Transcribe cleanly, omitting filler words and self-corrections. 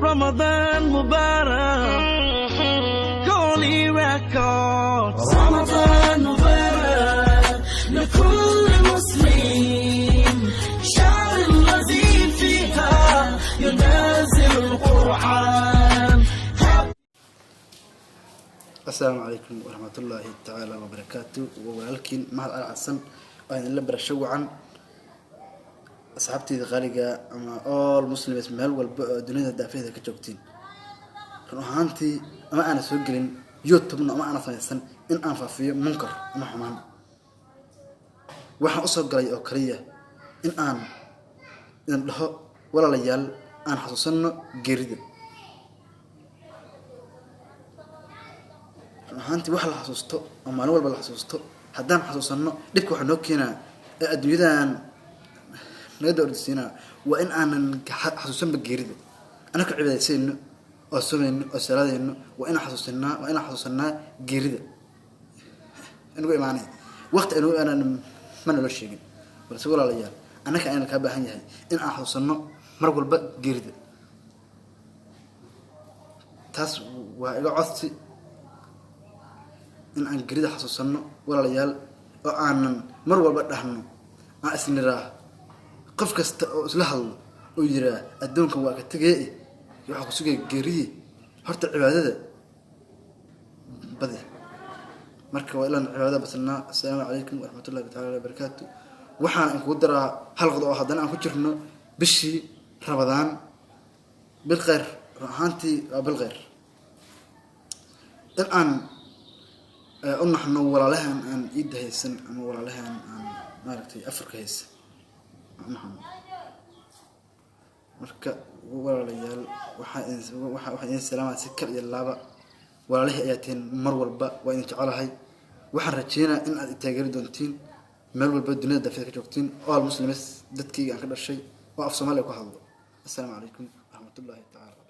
Ramadan Mubarak, Holy Records. رمضان مبارك لكل مسلم، شهر الذي فيها ينزل القرآن. Asalaamu calaykum waraxmatullaahi tacaala wabarakaatu. Waa walaalkiin Mahad Al Xasan oo idinla barasho wacan, asxaabteyda qaaliga ama all Muslims meel walba oo dunida daafeeda ka joogtiin. Run ahaantii, ama aana soo gelin YouTube-na ama aana samaysan in aan faafiyo munkar ama xumaan. Waxaan usoo galay oo kaliya in aan idin dhaho: walaalayaal, aan xasuusano geerida. Run ahaantii, wax la xasuusto oo maalin walba la xasuusto haddaan xasuusano, dhibka waxaa noo keenaa ee adduunyadan naga da ordisiinaa waa in aanan xasuusanba geerida. Anaka cibaadaysayno oo somayno oo salaadayno, waa inaan xasuusanaa, waa inaan xasuusanaa geerida inagu imaanay. Waqti aynagu imaanaan ma naloo sheegin, balse walaalayaal, annaka ayna kaa baahan yahay in aan xasuusano mar walba geerida. Taas waa iga codsi, in aan gerida xasuusano, walaalayaal, oo aanan mar walba dhahno, aan isniraa qof kasta oo isla hadlo oo yiraa addoonkan waa ka tegee, waxaa ku sugaya geeridii. Horta cibaadada badi. Marka waa ilaan cibaadada badsanaa. Assalaamu calaykum waraxmatullahi taala wabarakaatu. Waxaan inkugu daraa hal qodob oo haddana aan ku jirno bishii Ramadaan, bil kheyr. Run ahaantii waa bil kheyr in aan u naxno walaalahan aan iidda haysan ama walaalahan aan maaragtay afarka haysan u naxno. Marka walaalayaal, waxaa idin salaamaya si kal iyo laaba. Walaalihii ayaa tihiin, mar walba waa idin jecelahay. Waxaan rajeynaya in aad taageeri doontiin meel walba dunida dafeed ka joogtiin, all Muslims, dadkayga aan ka dhashay oo af Soomaaliya ku hadlo. Assalaamu calaykum waraxmatullaahi tacaala.